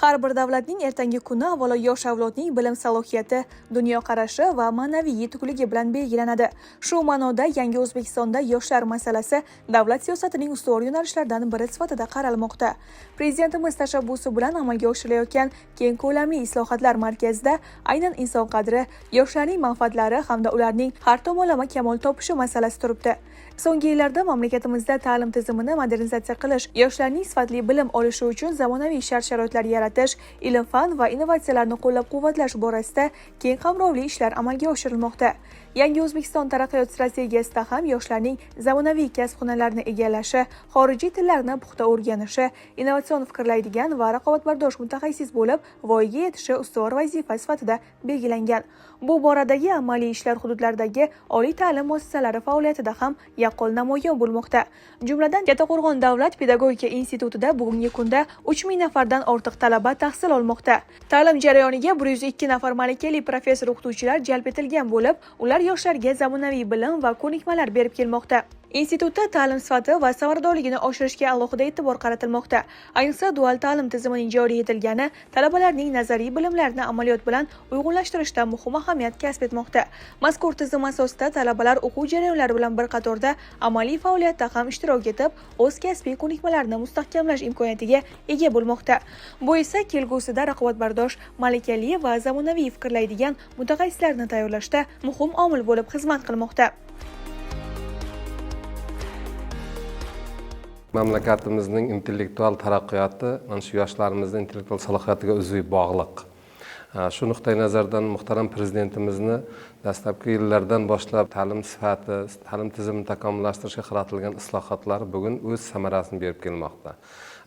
Har bir davlatning ertangi kuni avvalo yosh avlodning bilim salohiyati, dunyoqarashi va ma'naviy yetukligi bilan belgilanadi. Shu ma'noda yangi O'zbekistonda yoshlar masalasi davlat siyosatining ustuvor yo'nalishlaridan biri sifatida qaralmoqda. Prezidentimiz tashabbusi bilan amalga oshirilayotgan keng ko'lamli islohotlar markazida aynan inson qadri, yoshlarning manfaatlari hamda ularning har tomonlama kamol topishi masalasi turibdi. So'nggi yillarda mamlakatimizda ta'lim tizimini modernizatsiya qilish, yoshlarning sifatli bilim olishi uchun zamonaviy shart-sharoitlar yaratish, ilm-fan va innovatsiyalarni qo'llab-quvvatlash borasida keng qamrovli ishlar amalga oshirilmoqda. Yangi O'zbekiston taraqqiyot strategiyasida ham yoshlarning zamonaviy kasb-hunarlarni egallashi, xorijiy tillarni puxta o'rganishi, innovatsion fikrlaydigan va raqobatbardosh mutaxassis bo'lib voyaga yetishi ustuvor vazifa sifatida belgilangan. Bu boradagi amaliy ishlar hududlardagi oliy ta'lim muassasalari faoliyatida ham yaqqol namoyon bo'lmoqda. Jumladan, Kattaqo'rg'on davlat pedagogika institutida bugungi kunda 3000 nafardan ortiq talaba tahsil olmoqda. Ta'lim jarayoniga 102 nafar malakali professor o'qituvchilar jalb etilgan bo'lib, ular yoshlarga zamonaviy bilim va ko'nikmalar berib kelmoqda. Institutda ta'lim sifati va samaradorligini oshirishga alohida e'tibor qaratilmoqda. Ayniqsa, dual ta'lim tizimining joriy etilgani talabalarning nazariy bilimlarini amaliyot bilan uyg'unlashtirishda muhim ahamiyat kasb etmoqda. Mazkur tizim asosida talabalar o'quv jarayonlari bilan bir qatorda amaliy faoliyatda ham ishtirok etib, o'z kasbiy ko'nikmalarini mustahkamlash imkoniyatiga ega bo'lmoqda. Bu esa kelgusida raqobatbardosh, malakali va zamonaviy fikrlaydigan mutaxassislarni tayyorlashda muhim omil bo'lib xizmat qilmoqda. Mamlakatimizning intellektual taraqqiyoti mana shu yoshlarimizning intellektual salohiyatiga uzviy bog'liq. Shu nuqtai nazardan muhtaram prezidentimizni dastlabki yillardan boshlab ta'lim sifati, ta'lim tizimini takomillashtirishga qaratilgan islohotlar bugun o'z samarasini berib kelmoqda.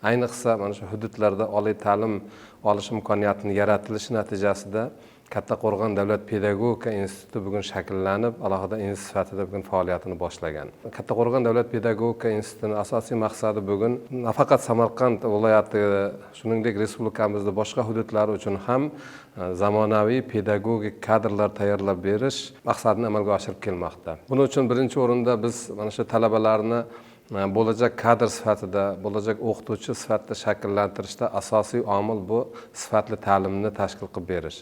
Ayniqsa, mana shu hududlarda oliy ta'lim olish imkoniyatini yaratilishi natijasida Kattaqo'rg'on davlat pedagogika instituti bugun shakllanib, alohida institut sifatida bugun faoliyatini boshlagan. Kattaqo'rg'on davlat pedagogika institutining asosiy maqsadi bugun nafaqat Samarqand viloyati, shuningdek respublikamizda boshqa hududlari uchun ham zamonaviy pedagogik kadrlar tayyorlab berish maqsadini amalga oshirib kelmoqda. Buning uchun birinchi o'rinda biz mana shu talabalarni bo'lajak kadr sifatida, bo'lajak o'qituvchi sifatida shakllantirishda asosiy omil bu sifatli ta'limni tashkil qilib berish.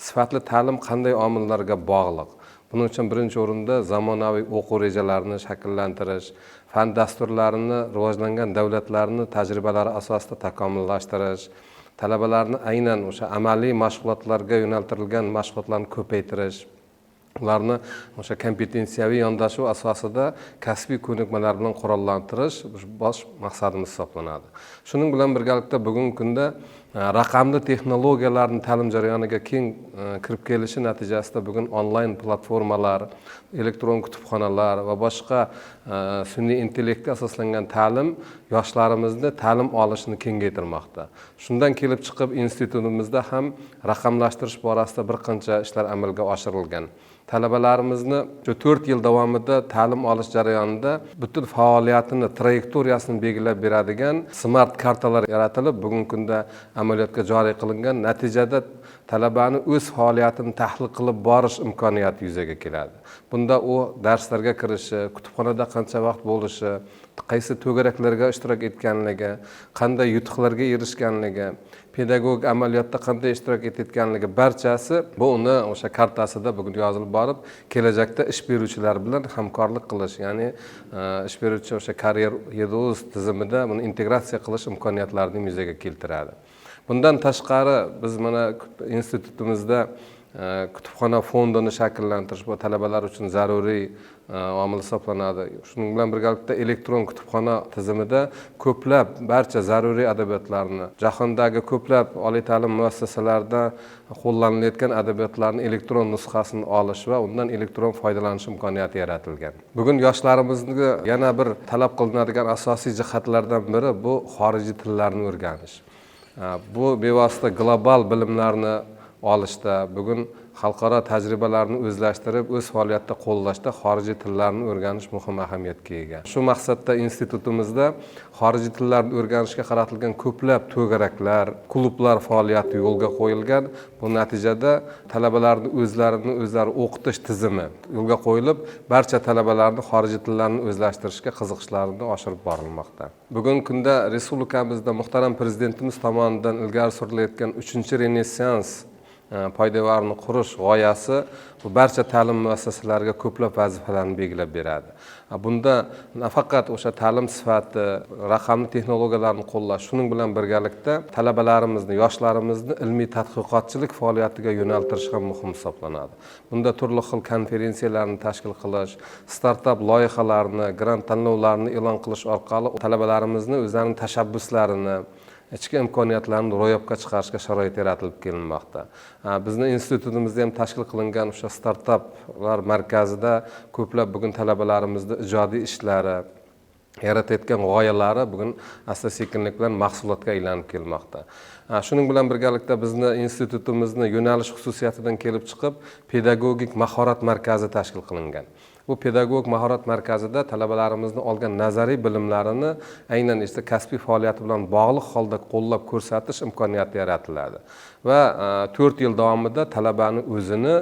Sifatli ta'lim qanday omillarga bog'liq? Buning uchun birinchi o'rinda zamonaviy o'quv rejalarini shakllantirish, fan dasturlarini rivojlangan davlatlarni tajribalari asosida takomillashtirish, talabalarni aynan o'sha amaliy mashg'ulotlarga yo'naltirilgan mashg'ulotlarni ko'paytirish, ularni o'sha kompetensiyaviy yondashuv asosida kasbiy ko'nikmalar bilan qurollantirish bosh maqsadimiz hisoblanadi. Shuning bilan birgalikda bugungi kunda raqamli texnologiyalarni ta'lim jarayoniga keng kirib kelishi natijasida bugun onlayn platformalar, elektron kutubxonalar va boshqa sun'iy intellektga asoslangan ta'lim yoshlarimizni ta'lim olishini kengaytirmoqda. Shundan kelib chiqib institutimizda ham raqamlashtirish borasida bir qancha ishlar amalga oshirilgan. Talabalarimizni shu 4 yil davomida ta'lim olish jarayonida butun faoliyatini, trayektoriyasini belgilab beradigan smart kartalar yaratilib, bugungi kunda amaliyotga joriy qilingan. Natijada talabani o'z faoliyatini tahlil qilib borish imkoniyati yuzaga keladi. Bunda u darslarga kirishi, kutubxonada qancha vaqt bo'lishi, qaysi to'garaklarga ishtirok etganligi, qanday yutuqlarga erishganligi, pedagogik amaliyotda qanday ishtirok etayotganligi barchasi bu uni o'sha kartasida bugun yozilib borib, kelajakda ish beruvchilar bilan hamkorlik qilish, ya'ni ish beruvchi o'sha karyer edu tizimida buni integratsiya qilish imkoniyatlarini yuzaga keltiradi. Bundan tashqari biz mana institutimizda kutubxona fondini shakllantirish bu talabalar uchun zaruriy omil hisoblanadi. Shuning bilan birgalikda elektron kutubxona tizimida ko'plab barcha zaruriy adabiyotlarni, jahondagi ko'plab oliy ta'lim muassasalarida qo'llanilayotgan adabiyotlarni elektron nusxasini olish va undan elektron foydalanish imkoniyati yaratilgan. Bugun yoshlarimizga yana bir talab qilinadigan asosiy jihatlardan biri bu xorijiy tillarni o'rganish. Bu bevosita global bilimlarni olishda bugun xalqaro tajribalarni o'zlashtirib, o'z faoliyatida qo'llashda xorijiy tillarni o'rganish muhim ahamiyatga ega. Shu maqsadda institutimizda xorijiy tillarni o'rganishga qaratilgan ko'plab to'garaklar, klublar faoliyati yo'lga qo'yilgan. Bu natijada talabalarni o'zlarini o'zlari o'qitish tizimi yo'lga qo'yilib, barcha talabalarni xorijiy tillarni o'zlashtirishga qiziqishlarini oshirib borilmoqda. Bugungi kunda respublikamizda muhtaram prezidentimiz tomonidan ilgari surilayotgan 3-Renessans poydevorini qurish g'oyasi bu barcha ta'lim muassasalariga ko'plab vazifalarni belgilab beradi. Bunda nafaqat o'sha ta'lim sifati, raqamli texnologiyalarni qo'llash, shuning bilan birgalikda talabalarimizni, yoshlarimizni ilmiy tadqiqotchilik faoliyatiga yo'naltirish ham muhim hisoblanadi. Bunda turli xil konferensiyalarni tashkil qilish, startap loyihalarni, grant tanlovlarini e'lon qilish orqali talabalarimizni o'zlarining tashabbuslarini, ichki imkoniyatlarni ro'yobga chiqarishga sharoit yaratilib kelinmoqda. Bizni institutimizda ham tashkil qilingan o'sha startaplar markazida ko'plab bugun talabalarimizni ijodiy ishlari, yaratayotgan g'oyalari bugun asta-sekinlik bilan mahsulotga aylanib kelmoqda. Shuning bilan birgalikda bizni institutimizni yo'nalish xususiyatidan kelib chiqib, pedagogik mahorat markazi tashkil qilingan. Bu pedagogik mahorat markazida talabalarimizni olgan nazariy bilimlarini aynan esa kasbiy faoliyati bilan bog'liq holda qo'llab ko'rsatish imkoniyati yaratiladi. Va 4 yil davomida talabani o'zini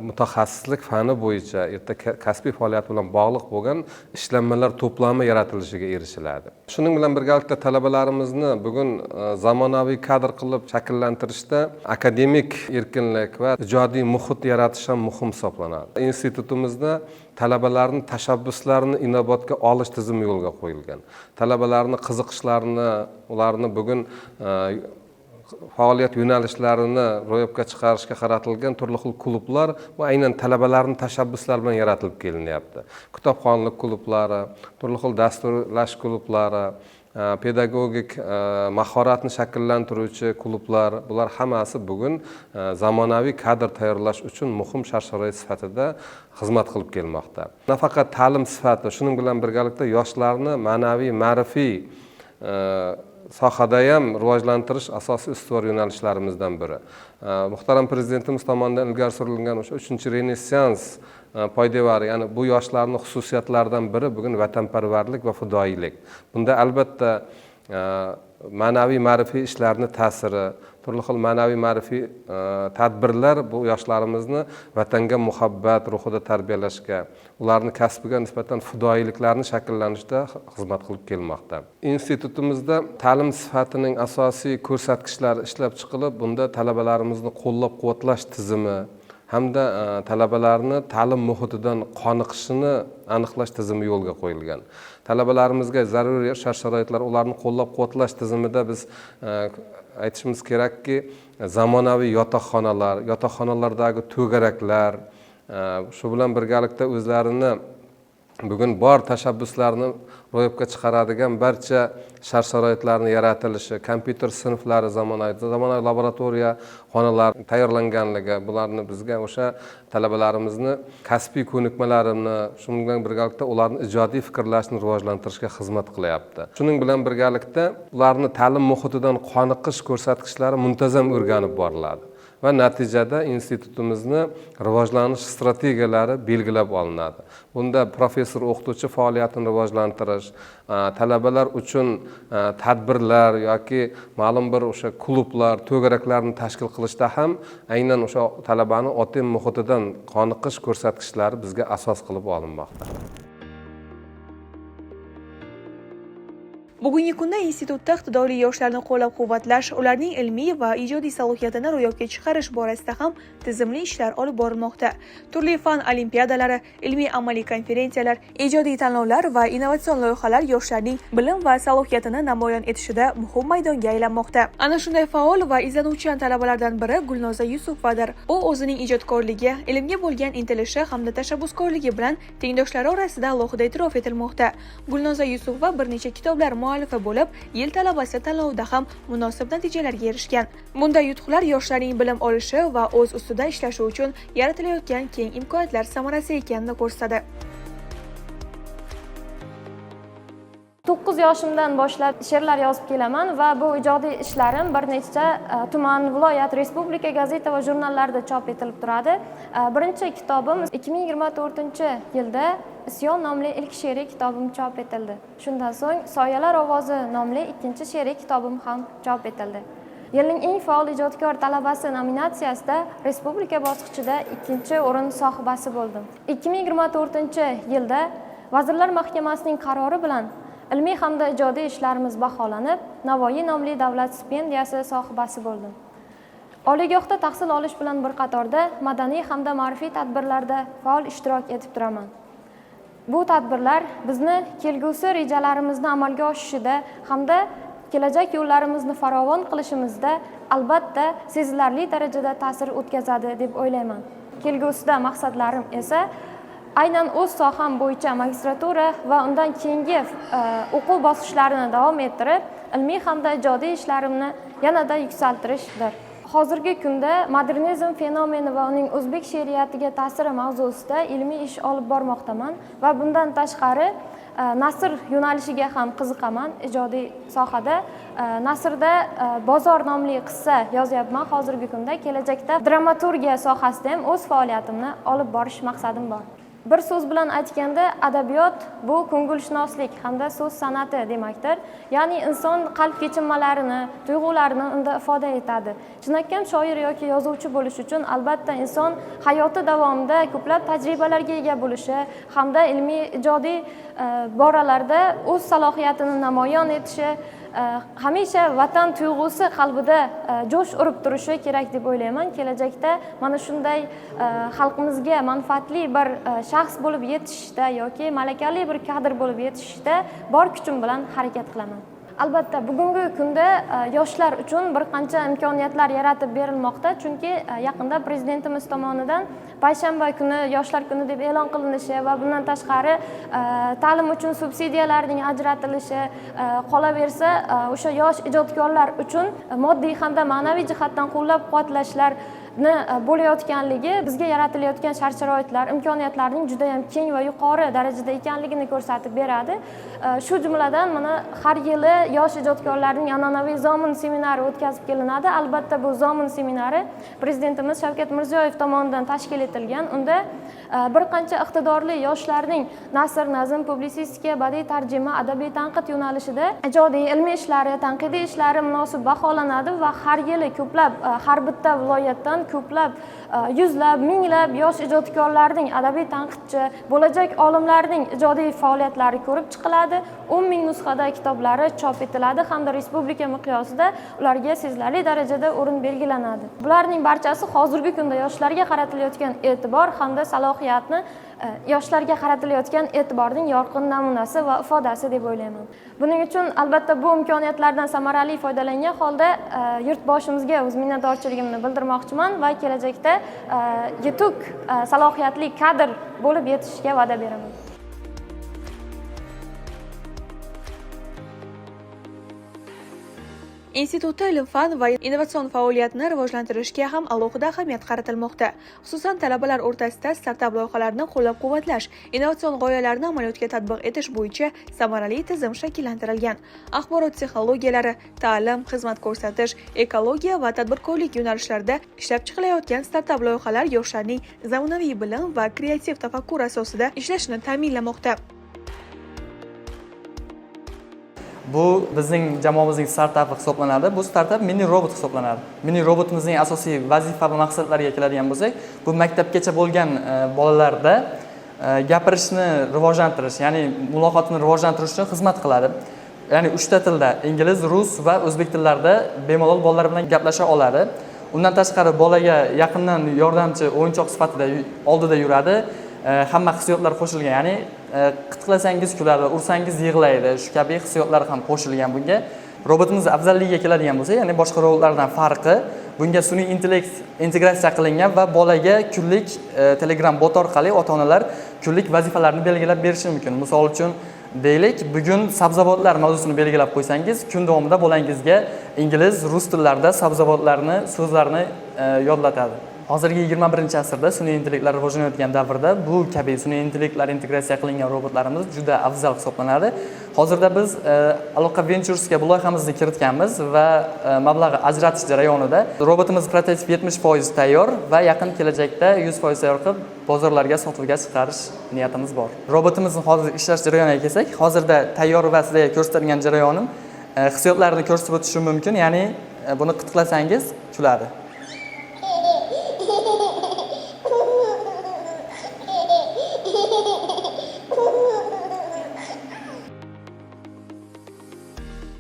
mutaxassislik fani bo'yicha erta kasbiy faoliyati bilan bog'liq bo'lgan ishlanmalar to'plami yaratilishiga erishiladi. Shuning bilan birgalikda talabalarimizni bugun zamonaviy kadr qilib shakllantirishda akademik erkinlik va ijodiy muhit yaratish ham muhim hisoblanadi. Institutimizda talabalarning tashabbuslarini inobatga olish tizimi yo'lga qo'yilgan. Talabalarning qiziqishlarini, ularni bugun faoliyat yo'nalishlarini ro'yobga chiqarishga qaratilgan turli xil klublar bu aynan talabalarning tashabbuslari bilan yaratilib kelinyapti. Kitobxonlik klublari, turli xil dasturlash klublari, pedagogik mahoratni shakllantiruvchi klublar, bular hammasi bugun zamonaviy kadr tayyorlash uchun muhim shart-sharoit sifatida xizmat qilib kelmoqda. Nafaqat ta'lim sifati, shuning bilan birgalikda yoshlarni ma'naviy, ma'rifiy sohada ham rivojlantirish asosiy ustuvor yo'nalishlarimizdan biri. Muhtaram prezidentimiz tomonidan ilgari surilgan o'sha 3-Renessans poydevari, ya'ni bu yoshlarning xususiyatlaridan biri bugun vatanparvarlik va fidoyilik. Bunda albatta ma'naviy ma'rifiy ishlarni ta'siri, turli xil ma'naviy ma'rifiy tadbirlar bu yoshlarimizni vatanga muhabbat ruhida tarbiyalashga, ularni kasbiga nisbatan fidoyiliklarni shakllanishda xizmat qilib kelmoqda. Institutimizda ta'lim sifatining asosiy ko'rsatkichlari ishlab chiqilib, bunda talabalarimizni qo'llab-quvvatlash tizimi hamda talabalarni ta'lim muhitidan qoniqishini aniqlash tizimi yo'lga qo'yilgan. Talabalarimizga zaruriy shart-sharoitlar, ularni qo'llab-quvvatlash tizimida biz aytishimiz kerakki, zamonaviy yotoqxonalar, yotoqxonalardagi to'garaklar, shu bilan birgalikda o'zlarini bugun bor tashabbuslarni ro'yobga chiqaradigan barcha shart-sharoitlarni yaratilishi, kompyuter sinflari, zamonaviy laboratoriya xonalar tayyorlanganligi, bularni bizga o'sha talabalarimizni kasbiy ko'nikmalarini, shuning bilan birgalikda ularni ijodiy fikrlashni rivojlantirishga xizmat qilyapti. Shuning bilan birgalikda ularni ta'lim muhitidan qoniqish ko'rsatkichlari muntazam o'rganib boriladi va natijada institutimizni rivojlanish strategiyalari belgilab olinadi. Bunda professor o'qituvchi faoliyatini rivojlantirish, talabalar uchun tadbirlar yoki ma'lum bir o'sha klublar, to'garaklarni tashkil qilishda ham aynan o'sha talabani ota muhitidan qoniqish ko'rsatkichlari bizga asos qilib olinmoqda. Bugungi kunda institutda iqtidorli yoshlarni qo'llab-quvvatlash, ularning ilmiy va ijodiy salohiyatini ro'yobga chiqarish borasida ham tizimli ishlar olib borilmoqda. Turli fan olimpiadalari, ilmiy-amaliy konferensiyalar, ijodiy tanlovlar va innovatsion loyihalar yoshlarning bilim va salohiyatini namoyon etishida muhim maydonga aylanmoqda. Ana shunday faol va izlanuvchan talabalardan biri Gulnoza Yusufovadir. U o'zining ijodkorligi, ilmga bo'lgan intilishi hamda tashabbuskorligi bilan tengdoshlari orasida alohida e'tirof etilmoqda. Gulnoza Yusufova bir necha kitoblar muallifi bo'lib, yil talabasi tanlovida ham munosib natijalarga erishgan. Bunday yutuqlar yoshlarning bilim olishi va o'z ustida ishlashi uchun yaratilayotgan keng imkoniyatlar samarasi ekanini ko'rsatadi. 9 yoshimdan boshlab she'rlar yozib kelaman va bu ijodiy ishlarim bir nechta tuman, viloyat, respublika gazeta va jurnallarda chop etilib turadi. Birinchi kitobim 2024-yilda Isyon nomli ilk she'riy kitobim chop etildi. Shundan so'ng Soyalar ovozi nomli ikkinchi she'riy kitobim ham chop etildi. Yilning eng faol ijodkor talabasi nominatsiyasida respublika bosqichida 2-o'rin sohibasi bo'ldim. 2024-yilda Vazirlar Mahkamasining qarori bilan ilmiy hamda ijodiy ishlarimiz baholanib, Navoiy nomli davlat stipendiyasi sohibasi bo'ldim. Oliygohda tahsil olish bilan bir qatorda madaniy hamda ma'rifiy tadbirlarda faol ishtirok etib turaman. Bu tadbirlar bizni kelgusi rejalarimizni amalga oshishida hamda kelajak yo'llarimizni farovon qilishimizda albatta sezilarli darajada ta'sir o'tkazadi deb o'ylayman. Kelgusida maqsadlarim esa aynan o'z soham bo'yicha magistratura va undan keyingi o'quv bosqichlarini davom ettirib, ilmiy hamda ijodiy ishlarimni yanada yuksaltirishdir. Hozirgi kunda modernizm fenomeni va uning o'zbek she'riyatiga ta'siri mavzusida ilmiy ish olib bormoqdaman va bundan tashqari nasr yo'nalishiga ham qiziqaman ijodiy sohada. Nasrda Bozor nomli qissa yozyapman hozirgi kunda. Kelajakda dramaturgiya sohasida ham o'z faoliyatimni olib borish maqsadim bor. Bir so'z bilan aytganda, adabiyot bu ko'ngilshunoslik hamda so'z san'ati demakdir. Ya'ni inson qalb kechinmalarini, tuyg'ularini unda ifoda etadi. Chinakam shoir yoki yozuvchi bo'lish uchun albatta inson hayoti davomida ko'plab tajribalarga ega bo'lishi hamda ilmiy ijodiy boralarda o'z salohiyatini namoyon etishi, hamisha vatan tuyg'usi qalbida jo'sh urib turishi kerak deb o'ylayman. Kelajakda mana shunday xalqimizga manfaatli bir shaxs bo'lib yetishishda yoki malakali bir kadr bo'lib yetishishda bor kuchim bilan harakat qilaman. Albatta, bugungi kunda yoshlar uchun bir qancha imkoniyatlar yaratib berilmoqda, chunki yaqinda prezidentimiz tomonidan payshanba kuni yoshlar kuni deb e'lon qilinishi va bundan tashqari ta'lim uchun subsidiyalarning ajratilishi, qolaversa o'sha yosh ijodkorlar uchun moddiy hamda ma'naviy jihatdan qo'llab-quvvatlashlarni bo'layotganligi bizga yaratilayotgan shart-sharoitlar, imkoniyatlarning juda ham keng va yuqori darajada ekanligini ko'rsatib beradi. Shu jumladan mana har yili yosh ijodkorlarning an'anaviy Zomin seminari o'tkazib kelinadi. Albatta, bu Zomin seminari prezidentimiz Shavkat Mirziyoyev tomonidan tashkil etilgan. Unda bir qancha iqtidorli yoshlarning nasr, nazm, publitsistika, badiiy tarjima, adabiy tanqid yo'nalishida ijodiy ilmiy ishlari, tanqidiy ishlari munosib baholanadi va har yili ko'plab, har bitta viloyatdan ko'plab, yuzlab, minglab yosh ijodkorlarning, adabiy tanqidchi, bo'lajak olimlarning ijodiy faoliyatlari ko'rib chiqiladi. 10 ming nusxada kitoblari chop etiladi hamda respublika miqyosida ularga sezilarli darajada o'rin belgilanadi. Bularning barchasi hozirgi kunda yoshlarga qaratilayotgan e'tibor hamda salohiyatni, yoshlarga qaratilayotgan e'tiborning yorqin namunasi va ifodasi deb o'ylayman. Buning uchun albatta bu imkoniyatlardan samarali foydalangan holda yurtboshimizga o'z minnatdorchiligimni bildirmoqchiman va kelajakda yetuk, salohiyatli kadr bo'lib yetishishga va'da beraman. Institutda ilm-fan va innovatsion faoliyatni rivojlantirishga ham alohida ahamiyat qaratilmoqda. Xususan, talabalar o'rtasida startap loyihalarni qo'llab-quvvatlash, innovatsion g'oyalarni amaliyotga tatbiq etish bo'yicha samarali tizim shakllantirilgan. Axborot texnologiyalari, ta'lim, xizmat ko'rsatish, ekologiya va tadbirkorlik yo'nalishlarida ishlab chiqilayotgan startap loyihalar yoshlarning zamonaviy bilim va kreativ tafakkur asosida ishlashini ta'minlamoqda. Bu bizning jamoamizning startapi hisoblanadi. Bu startap mini robot hisoblanadi. Mini robotimizning asosiy vazifa va maqsadlariga keladigan bo'lsak, bu maktabgacha bo'lgan bolalarda gapirishni rivojlantirish, ya'ni muloqotni rivojlantirish uchun xizmat qiladi. Ya'ni 3 ta tilda, ingliz, rus va o'zbek tillarida bemalol bolalar bilan gaplasha oladi. Undan tashqari bolaga yaqindan yordamchi o'yinchoq sifatida oldida yuradi. Hamma hissiyotlar qo'shilgan, ya'ni qitiqlasangiz kuladi, ursangiz yig'laydi. Shu kabi hissiyotlar ham qo'shilgan bunga. Robotimiz afzalligiga keladigan bo'lsak, ya'ni boshqa robotlardan farqi, bunga sun'iy intellekt integratsiya qilingan va bolaga kunlik Telegram bot orqali ota-onalar kunlik vazifalarni belgilab berishi mumkin. Misol uchun, deylik, bugun sabzavotlar mavzusini belgilab qo'ysangiz, kun davomida bolangizga ingliz, rus tillarida sabzavotlarni so'zlarini yodlatadi. Hozirgi 21-asrda sun'iy intellektlar rivojlanayotgan davrda bu kabi sun'iy intellektlar integratsiya qilingan robotlarimiz juda afzal hisoblanadi. Hozirda biz Aloqa Venturesga bu loyihamizni kiritganmiz va mablag' ajratish jarayonida robotimiz prototip 70% tayyor va yaqin kelajakda 100% tayyor qilib bozorlarga sotuvga chiqarish niyatimiz bor. Robotimizni hozir ishlash jarayoniga kelsak, hozirda tayyor va sizlarga ko'rsatilgan jarayonim hissiyotlarni ko'rsatib o'tishim mumkin, ya'ni buni qitiqlasangiz kuladi.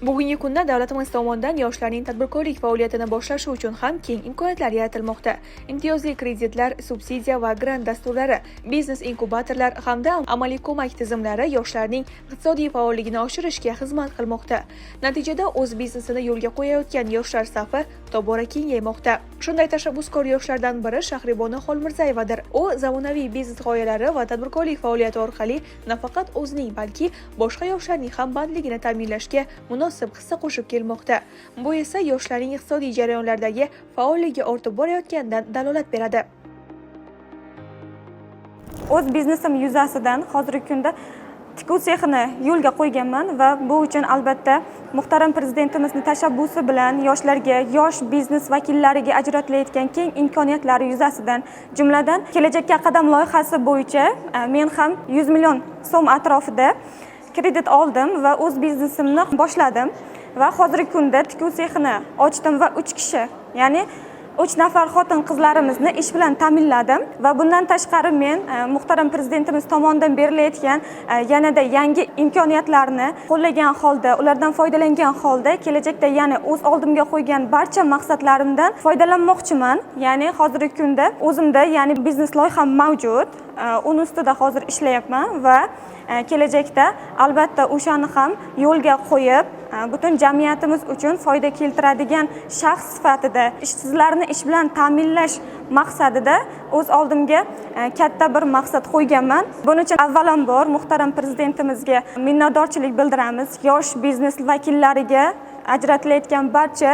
Bugungi kunda davlatimiz tomonidan yoshlarning tadbirkorlik faoliyatini boshlashi uchun ham keng imkoniyatlar yaratilmoqda. Imtiyozli kreditlar, subsidiya va grant dasturlari, biznes inkubatorlar hamda amaliy ko'mak tizimlari yoshlarning iqtisodiy faolligini oshirishga xizmat qilmoqda. Natijada o'z biznesini yo'lga qo'yayotgan yoshlar safi tobora kengaymoqda. Shunday tashabbuskor yoshlardan biri Shahribonu Xolmirzayevadir. U zamonaviy biznes g'oyalari va tadbirkorlik faoliyati orqali nafaqat o'zining, balki boshqa yoshlarning ham bandligini ta'minlashga munosib hissa qo'shib kelmoqda. Bu esa yoshlarning iqtisodiy jarayonlardagi faolligi ortib borayotganidan dalolat beradi. O'z biznesim yuzasidan hozirgi kunda tikuv sexini yo'lga qo'yganman va bu uchun albatta muhtaram prezidentimizning tashabbusi bilan yoshlarga, yosh biznes vakillariga ajratilayotgan keng imkoniyatlari yuzasidan, jumladan Kelajakka qadam loyihasi bo'yicha men ham 100 million so'm atrofida kredit oldim va o'z biznesimni boshladim va hozirgi kunda tikuv sexini ochdim va 3 kishi, ya'ni 3 nafar xotin qizlarimizni ish bilan ta'minladim va bundan tashqari men muhtaram prezidentimiz tomonidan berilayotgan yanada yangi imkoniyatlarni qo'llagan holda, ulardan foydalangan holda kelajakda yana o'z oldimga qo'ygan barcha maqsadlarimdan foydalanmoqchiman. Ya'ni hozirgi kunda o'zimda, ya'ni biznes loyiham mavjud, uni ustida hozir ishlayapman va kelajakda albatta o'shani ham yo'lga qo'yib, butun jamiyatimiz uchun foyda keltiradigan shaxs sifatida ishsizlarni ish bilan ta'minlash maqsadida o'z oldimga katta bir maqsad qo'yganman. Buning uchun avvalambor muhtaram prezidentimizga minnatdorchilik bildiramiz. Yosh biznes vakillariga ajratilayotgan barcha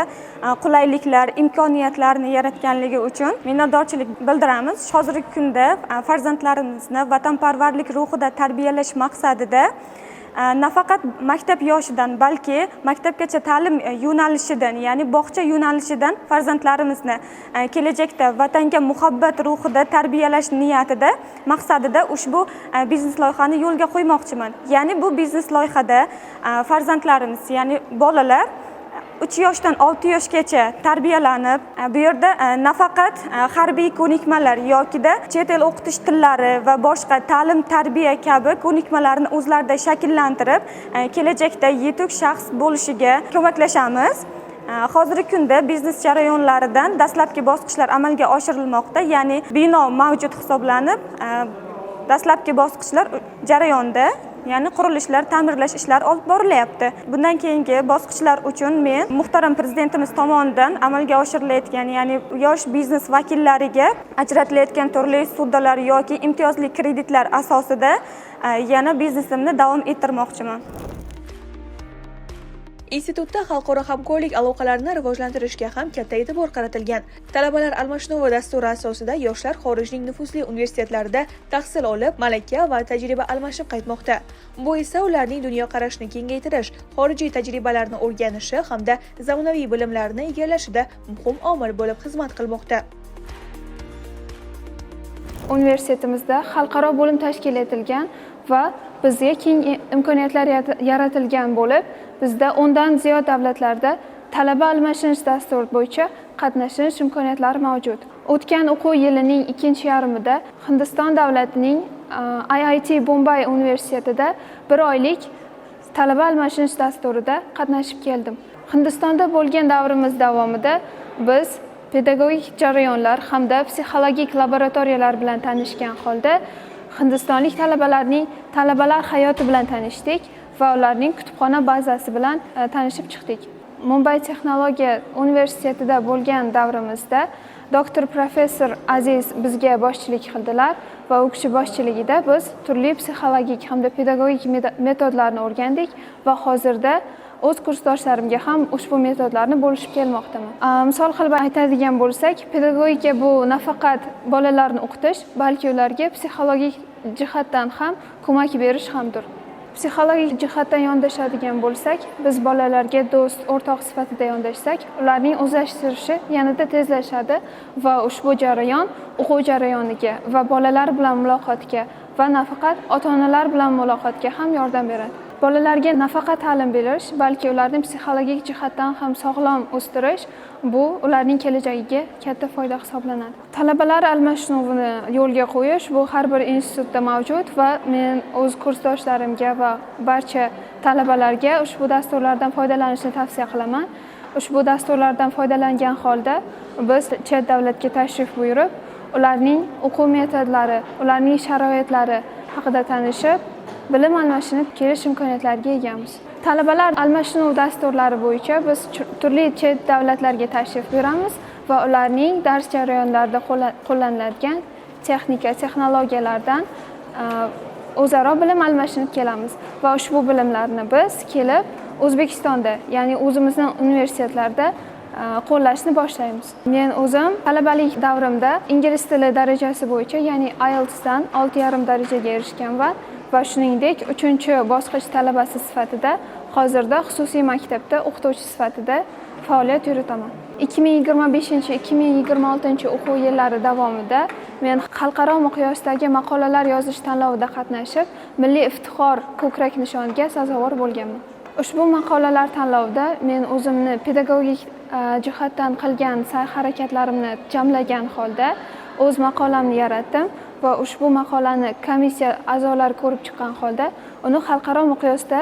qulayliklar, imkoniyatlarni yaratganligi uchun minnatdorchilik bildiramiz. Hozirgi kunda farzandlarimizni vatanparvarlik ruhida tarbiyalash maqsadida nafaqat maktab yoshidan, balki maktabgacha ta'lim yo'nalishidan, ya'ni bog'cha yo'nalishidan farzandlarimizni kelajakda vatanga muhabbat ruhida tarbiyalash niyatida, maqsadida ushbu biznes loyihani yo'lga qo'ymoqchiman. Ya'ni bu biznes loyihada farzandlarimiz, ya'ni bolalar 3 yoshdan 6 yoshgacha tarbiyalanib, bu yerda nafaqat harbiy ko'nikmalar yokida chet el o'qitish tillari va boshqa ta'lim tarbiya kabi ko'nikmalarni o'zlarida shakllantirib, kelajakda yetuk shaxs bo'lishiga ko'maklashamiz. Hozirgi kunda biznes jarayonlaridan dastlabki bosqichlar amalga oshirilmoqda, ya'ni bino mavjud hisoblanib, dastlabki bosqichlar jarayonda, ya'ni qurilishlar, ta'mirlash ishlari olib borilyapti. Bundan keyingi bosqichlar uchun men muhtaram prezidentimiz tomonidan amalga oshirilayotgan, ya'ni yosh biznes vakillariga ajratilayotgan turli ssudalar yoki imtiyozli kreditlar asosida yana biznesimni davom ettirmoqchiman. Institutda xalqaro hamkorlik aloqalarini rivojlantirishga ham katta e'tibor qaratilgan. Talabalar almashinuvi dasturi asosida yoshlar xorijning nufuzli universitetlarida tahsil olib, malaka va tajriba almashib qaytmoqda. Bu esa ularning dunyoqarashini kengaytirish, xorijiy tajribalarni o'rganishi hamda zamonaviy bilimlarni egallashida muhim omil bo'lib xizmat qilmoqda. Universitetimizda xalqaro bo'lim tashkil etilgan va bizga keng imkoniyatlar yaratilgan bo'lib, bizda 10 dan ziyod davlatlarda talaba almashinish dasturi bo'yicha qatnashish imkoniyatlari mavjud. O'tgan o'quv yilining ikkinchi yarmida Hindiston davlatining IIT Bombay universitetida bir oylik talaba almashinish dasturida qatnashib keldim. Hindistonda bo'lgan davrimiz davomida biz pedagogik jarayonlar hamda psixologik laboratoriyalar bilan tanishgan holda hindistonlik talabalarning talabalar hayoti bilan tanishdik va ularning kutubxona bazasi bilan tanishib chiqdik. Mumbay texnologiya universitetida bo'lgan davrimizda doktor professor Aziz bizga boshchilik qildilar va u kishi boshchiligida biz turli psixologik hamda pedagogik metodlarni o'rgandik va hozirda o'z kursdoshlarimga ham ushbu metodlarni bo'lishib kelmoqdaman. Misol qilib aytadigan bo'lsak, pedagogika bu nafaqat bolalarni o'qitish, balki ularga psixologik jihatdan ham ko'mak berish hamdir. Psixologik jihatdan yondashadigan bo'lsak, biz bolalarga do'st, o'rtoq sifatida yondashsak, ularning o'zlashtirishi yanada tezlashadi va ushbu jarayon o'quv jarayoniga va bolalar bilan muloqotga va nafaqat ota-onalar bilan muloqotga ham yordam beradi. Bolalarga nafaqat ta'lim berish, balki ularni psixologik jihatdan ham sog'lom o'stirish bu ularning kelajagiga katta foyda hisoblanadi. Talabalar almashinuvini yo'lga qo'yish bu har bir institutda mavjud va men o'z kursdoshlarimga va barcha talabalarga ushbu dasturlardan foydalanishni tavsiya qilaman. Ushbu dasturlardan foydalangan holda biz chet davlatga tashrif buyurib, ularning o'quv metodlari, ularning sharoitlari haqida tanishib, bilim almashinib kelish imkoniyatlariga egamiz. Talabalar almashinuv dasturlari bo'yicha biz turli chet davlatlarga tashrif buyuramiz va ularning dars jarayonlarida qo'llaniladigan texnika, texnologiyalardan o'zaro bilim almashinib kelamiz va ushbu bilimlarni biz kelib O'zbekistonda, ya'ni o'zimizni universitetlarda qo'llashni boshlaymiz. Men o'zim talabalik davrimda ingliz tili darajasi bo'yicha, ya'ni IELTSdan 6,5 darajaga erishganman va shuningdek 3-bosqich talabasi sifatida hozirda xususiy maktabda o'qituvchi sifatida faoliyat yuritaman. 2025-2026 o'quv yillari davomida men xalqaro miqyosdagi maqolalar yozish tanlovida qatnashib, milliy iftixor ko'krak nishoniga sazovor bo'lganman. Ushbu maqolalar tanlovida men o'zimni pedagogik jihatdan qilgan sa'y harakatlarimni jamlagan holda o'z maqolamni yaratdim va ushbu maqolani komissiya a'zolari ko'rib chiqqan holda uni xalqaro miqyosda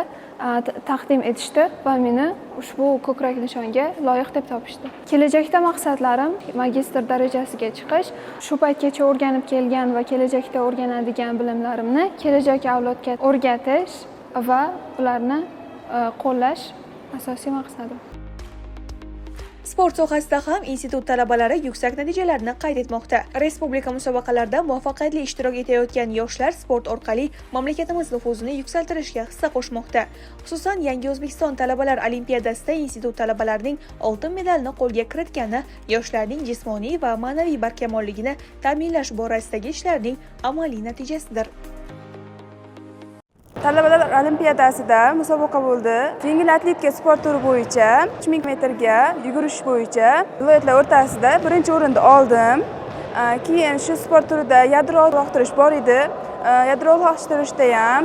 taqdim etishdi va meni ushbu ko'krak nishonga loyiq deb topishdi. Kelajakda maqsadlarim magistr darajasiga chiqish, shu paytgacha o'rganib kelgan va kelajakda o'rganadigan bilimlarimni kelajak avlodga o'rgatish va ularni qo'llash asosiy maqsadim. Sport sohasida ham institut talabalari yuksak natijalarni qayd etmoqda. Respublika musobaqalarida muvaffaqiyatli ishtirok etayotgan yoshlar sport orqali mamlakatimiz nufuzini yuksaltirishga hissa qo'shmoqda. Xususan, Yangi O'zbekiston talabalar olimpiadasida institut talabalarining oltin medalni qo'lga kiritgani yoshlarning jismoniy va ma'naviy barkamolligini ta'minlash borasidagi ishlarning amaliy natijasidir. Talabalar olimpiadasida musobaqa bo'ldi. Yengil atletika sport turi bo'yicha 3000 metrga yugurish bo'yicha viloyatlar o'rtasida birinchi o'rinni oldim. Keyin shu sport turida yadro uloqtirish bor edi. Yadro uloqtirishda ham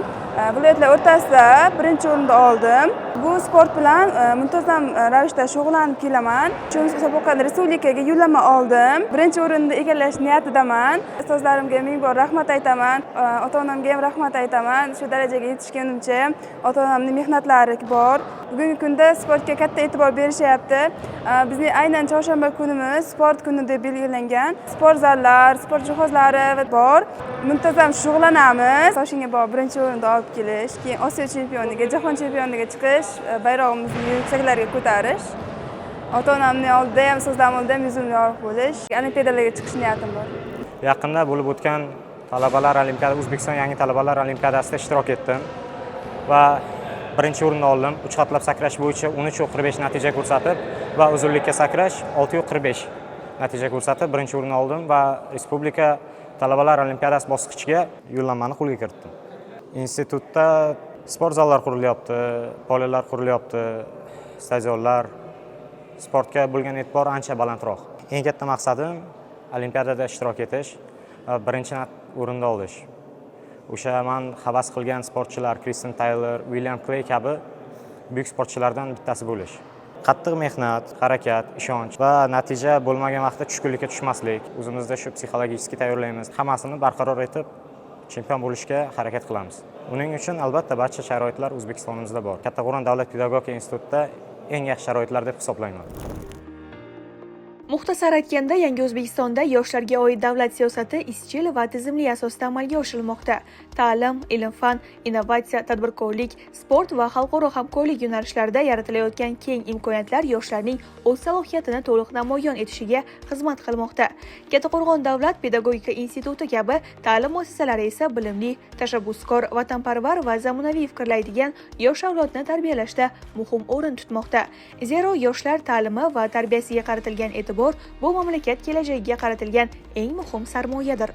viloyatlar o'rtasida birinchi o'rinni oldim. Bu sport bilan muntazam ravishda shug'ullanib kelaman. Shu musobaqani respublikaga yo'llanma oldim. Birinchi o'rinni egallash niyatidaman. Ustozlarimga ming bor rahmat aytaman. Ota-onamga ham rahmat aytaman. Shu darajaga yetishganimcha ham ota-onamning mehnatlari bor. Bugungi kunda sportga katta e'tibor berishyapti. Bizning aynan chorshanba kunimiz sport kuni deb belgilangan. Sport zallar, sport jihozlari bor. Muntazam shug'ullanamiz. Toshkentga borib birinchi o'rinni olib kelish, keyin Osiyo chempioniga, jahon chempioniga chiqish, bayrog'imizni yuksaklarga ko'tarish. Ota-onamning oldida ham, ustozlarim oldida ham yuzim yorug' bo'lish, olimpiadalarga chiqish niyatim bor. Yaqinda bo'lib o'tgan talabalar olimpiada, O'zbekiston yangi talabalar olimpiadasida ishtirok etdim va birinchi o'rinni oldim. 3 hatlab sakrash bo'yicha 13.45 natija ko'rsatib va uzunlikka sakrash 6.45 natija ko'rsatib birinchi o'rinni oldim va respublika talabalar olimpiadasi bosqichiga yo'llanmani qo'lga kiritdim. Institutda sport zallar qurilyapti, polilar qurilyapti, stadionlar, sportga bo'lgan e'tibor ancha balandroq. Eng katta maqsadim olimpiadada ishtirok etish va birinchi o'rinni olish. O'sha man havas qilgan sportchilar Kristin Tayler, William Kley kabi buyuk sportchilardan bittasi bo'lish. Qattiq mehnat, harakat, ishonch va natija bo'lmagan vaqtda tushkunlikka tushmaslik, o'zimizda shu psixologически tayyorlaymiz. Hammasini barqaror etib chempion bo'lishga harakat qilamiz. Uning uchun albatta barcha sharoitlar O'zbekistonimizda bor. Kattaqo'rg'on davlat pedagogika institutida eng yaxshi sharoitlar deb hisoblayman. Muxtasar aytganda, Yangi O'zbekistonda yoshlarga oid davlat siyosati izchil va tizimli asosda amalga oshirilmoqda. Ta'lim, ilm-fan, innovatsiya, tadbirkorlik, sport va xalqaro hamkorlik yo'nalishlarida yaratilayotgan keng imkoniyatlar yoshlarning o'z salohiyatini to'liq namoyon etishiga xizmat qilmoqda. Kattaqo'rg'on davlat pedagogika instituti kabi ta'lim muassasalari esa bilimli, tashabbuskor, vatanparvar va zamonaviy fikrlaydigan yosh avlodni tarbiyalashda muhim o'rin tutmoqda. Zero yoshlar ta'limi va tarbiyasiga qaratilgan e'tibor bu mamlakat kelajagiga qaratilgan eng muhim sarmoyadir.